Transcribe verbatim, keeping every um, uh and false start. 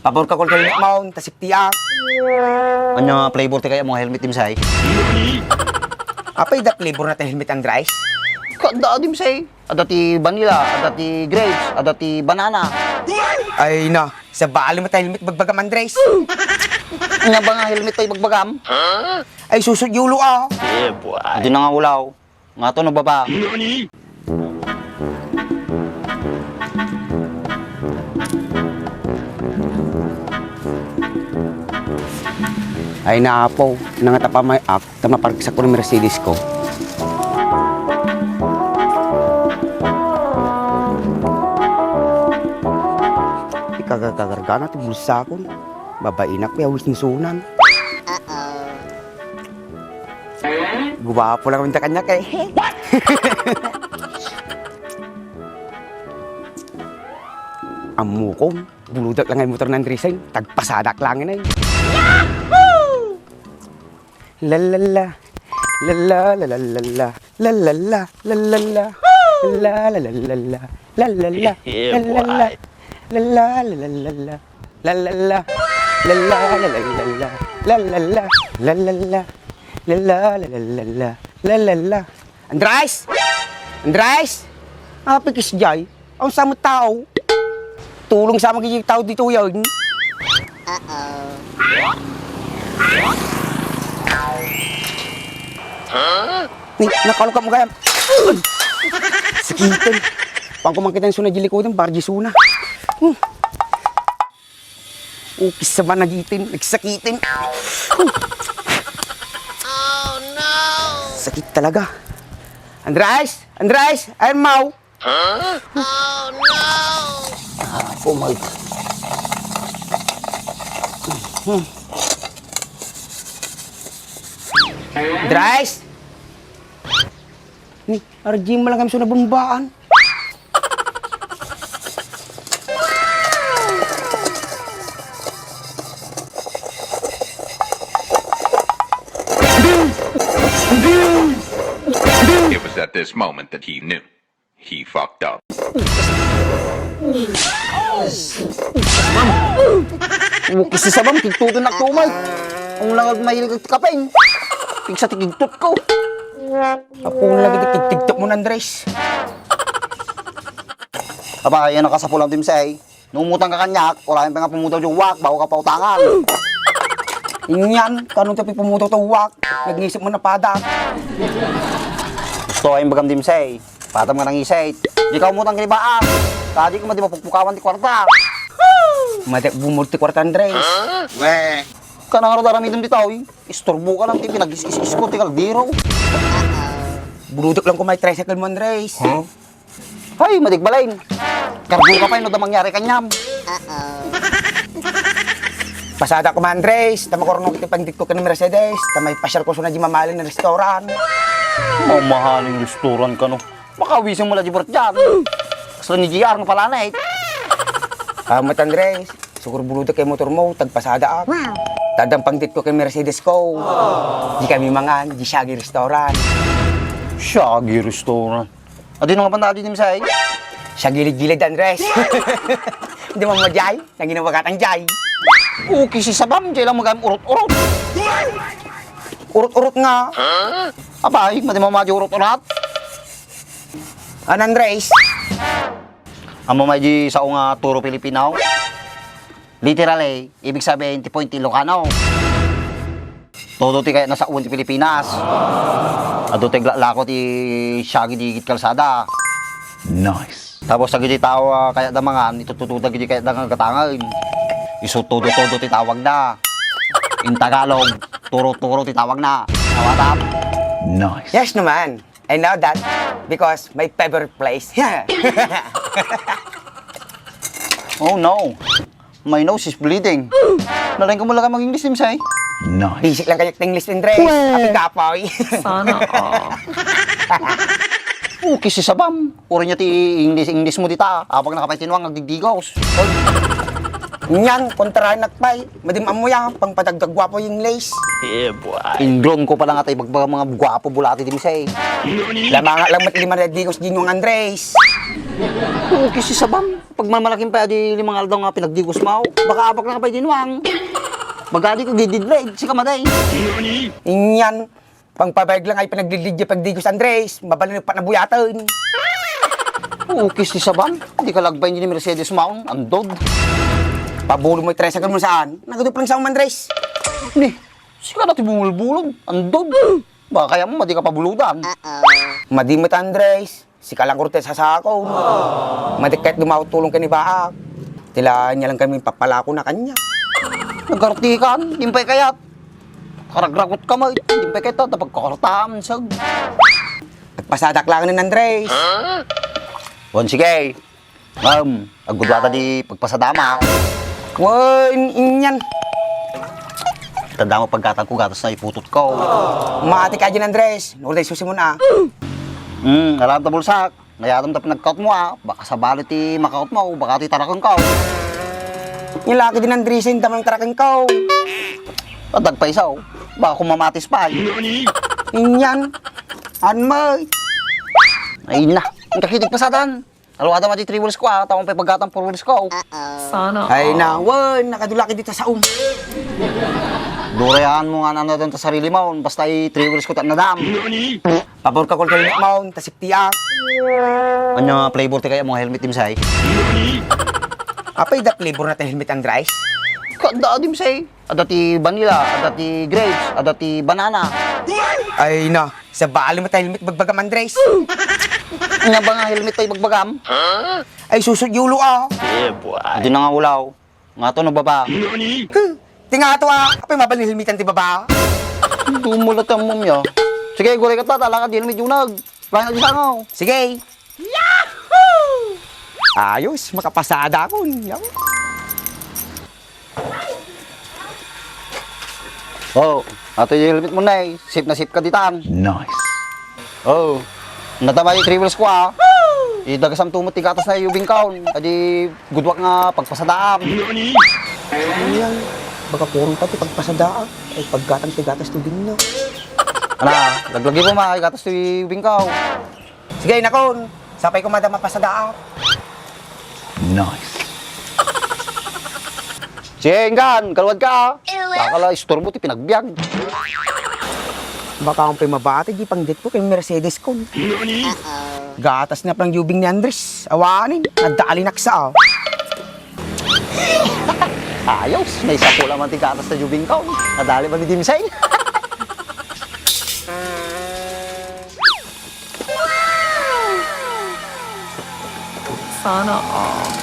Pabor ka kol helmet mo, ta safety ak. Ania nga flavor ti kayatmo nga helmet, Dimsay? Apay, adda flavor na ti helmet, Andres? Adda, Dimsay. Adda ti vanilla, adda ti grapes, adda ti banana. Ay na, sabali met ti helmet ibagbagam, Andres. Ania ba nga helmet ti ibagbagam? Ay, suso ti ulo, ah. Adi na nga ulaw. Nga to, nababa. Ay, naapo, nangatapa may ak. Ta maparksak ko ti Mercedes ko. Ikagagagargana ti bulsakon. Babainak, pay awis ni Sunan. Guwapo lang unta kaniak, eh. Ammokon, buludak lang nga motor ni Andres, eh. Tagpasadak lang, eh. La la la. La la la la la la. La la la la la la. La la la la la. La la la. Yeah, la la la. Boy. La la la la la la. La la la. La la la la la la. La la la. La la la. La la la la la. La la la. Andres! Andres! Apay kasdiay? Awan sa met tao. Tulong sa met dagiti tao ditoy, ay. Uh-oh. Ni, nakalukam gayam. Sakiten. Pangkuman kita yung suna di likodan, barji suna. Hmm. Ukis sa ba nagitin, nagsakitin. Oh, no! Sakit talaga. Andres! Andres! Ayan, Mau! Huh? Oh, no! Ah, pumayat. Hmm. Andres! Ni, arjim mo lang kami sa nabumbaan. It was at this moment that he knew. He fucked up. Ukis sa sabam, kigtuton na tumay. Ang langag mahilig ti kapeng. Pigsa ti kigtut ko. Apo na lagi ti kigtut mo, Andres. Aba, yan ang kasapulan, Dimsay. No umutang ka kaniak, uray pay nga pumudaw ti uwak, bago ka pautangan. Inyan, kano ti pumudaw ti uwak? Nagngisip mo na pada. Gusto ay bagam, Dimsay. Patam nga nangisay. Di ka umutang kini Baang. Kadi ko madi mapukpukawan ti kwarta. Madi bumul ti kwarta, Andres. Weh. Kanang aramidem ditoy. Isturbo ka lang ti pinag-is-is-is ko ti kaldero. Buludok lang ko may tricycle mo, Andres. Huh? Hay, madi balay. Kargo ka pay no adda mangyari kaniam. Pasada ko, Andres, ta makurno ti pandit ko ken Mercedes, ta maipasyar ko suna di mamahalin nga restaurant. Mamahalin nga restaurant kano? Makawisen mo la di burat diay. Kasla ni G R nga palanet. Ah, met, Andres, sukur buludak kay motor mo, tagpasada ak. Wow. Ta addan pandit ko ken Mercedes ko. Di kami mangan di Shaggy Restaurant. Shaggy Restaurant? Adi no nga panda adi, Dimsay? Sa gilid-gilid, Andres. Di mo madiay? Naging nawagatang diay. Ukis sa sabam, diay lang magam urot-urot. Urot-urot nga. Abay, madi mo madi urot-urot. An, Andres? Ammo may di sao nga turo Pilipino? Literally, ibig sabihin ti point ti Ilocano. Todo ti kayat nasaoen ti Pilipinas. Adu ti aglaklako ti Shaggy di kalsada. Nice. Tapos dagiti tao, ah, kayatda mangan, ituttuda dagiti kayatda nga gatangen. Isu todo-todo ti tawagda. In Tagalog, turo-turo ti tawagna. Awatam? Nice. Yes naman. I know that because my favorite place. Oh no, my nose is bleeding. Nalaing ko mo lang mag-English, Dimsay. Nice. Basic lang kayo English, Andres. Weh. Happy kapoy. Sana all. Ukis sa sabam. Uray niya ti English, English mo dita. Apag nakapay tinuang agdigdigos. Nyan, kontra nakpay. Madim amuya, pang padagdagwapo yung lace. Yeah, boy. Inggron ko pala nga tayo magbaga mga gwapo bulati, Dimsay. Lamanga lang met lima na digos di yung Andres. Okay, si Sabam. Pagmalmalakin pa di limang aldaw nga pinagdigos mo. Baka abak na ka pa di nuang. Magadi ko gididled, si kamaday. Inyan. Pangpabayag lang ay panaglilidya pagdigos, Andres. Mabalin pa na buyaten. Okay, si Sabam. Di ka lagbay ni Mercedes maong. Andod. Pabulo mo yung tricycle mo saan? Nagadup lang sa Andres. Ni, sika na ti bumulbulog. Andod. Baka kaya mo, madi ka pabuludan. Madi mo, Andres. Sika lang kurte sa sako. Madi kahit dumawat tulong ka ni Baak. Tila niya lang kami papalako na kanya. Nagartikan, di pay kayat. Karagragot ka mo, di pay kayat, tapag kakartam, sag. Nagpasadak lang ni Andres. Bon, sige. Um, agudwata di pagpasadama. Wen, inyan. Tanda mo paggatang ko, gatas na iputot ko. Maati ka dyan, Andres. Nurday susi mo na. Hmm, alam ta bulsak. Nayatam ta pinagkaot mo, ah. Baka sabali ti makaot mo, baka ti tarakeng ka. Yung laki din, Andres, yung damang tarakeng ka. At nagpaisaw. Baka kumamatis pa, eh. Inyan. Anmay. Ay na. Ang kakitig pasadan. Alwada mati three wheels ko, ah. Tawang pay paggatang four wheels ko. Sana. Ay, nawan, nakadulaki dito sa um. Durayan mo nga nanadam ta sarili mo, basta i three wheels ko ta nadam. Pabor ka kol kayo mo, ta safety act. Anya flavor ti kaya mo helmet, Dimsay? Apay da flavor na ti helmet, Andres? Kada, Dimsay. Ada ti vanilla, ada ti grapes, ada ti banana. Ay na, sabali mo ti helmet bagbagam, Andres. Anya ba nga helmet ti bagbagam? Ay, susud yulo, ah. Adi na nga ulaw. Nga to, nababa. Huh, ti nga to, ah. Apay mabalin helmetan ti baba? Dumula ti ammom ya. Sige, guray ka ta, talakad, helmet yunag. Lain a disangaw. Sige. Ayos, makapasada akon. Yaw. Oh, ato yung helmet mo, Nay. Safe na safe ka ditan. Nice. Oh, natama yung three wheels ko, ah. Idagasam tumot ti gatas na yung bingkaon. Adi, gudwak nga pagpasadaam. Ayan, baka purong pati pagpasadaam. Ay, paggatang ti gatas to din na. Ana, laglagi mo, ma, gatas ti bingkaw. Sige, nakon. Sapay ko, madam, mapasadaak. Nice. Sige, Ingan, kaluad ka, ah. Baka la istorbo ti pinagbiag. Baka ang pay mabati, di pang date ko kay Mercedes ko. Gatas na pang yubing ni Andres. Awanin, nadali naksa, ah. Ayos, may sapula man ti gatas na yubing ko. Nadali ba ni Dimsay? Sana all.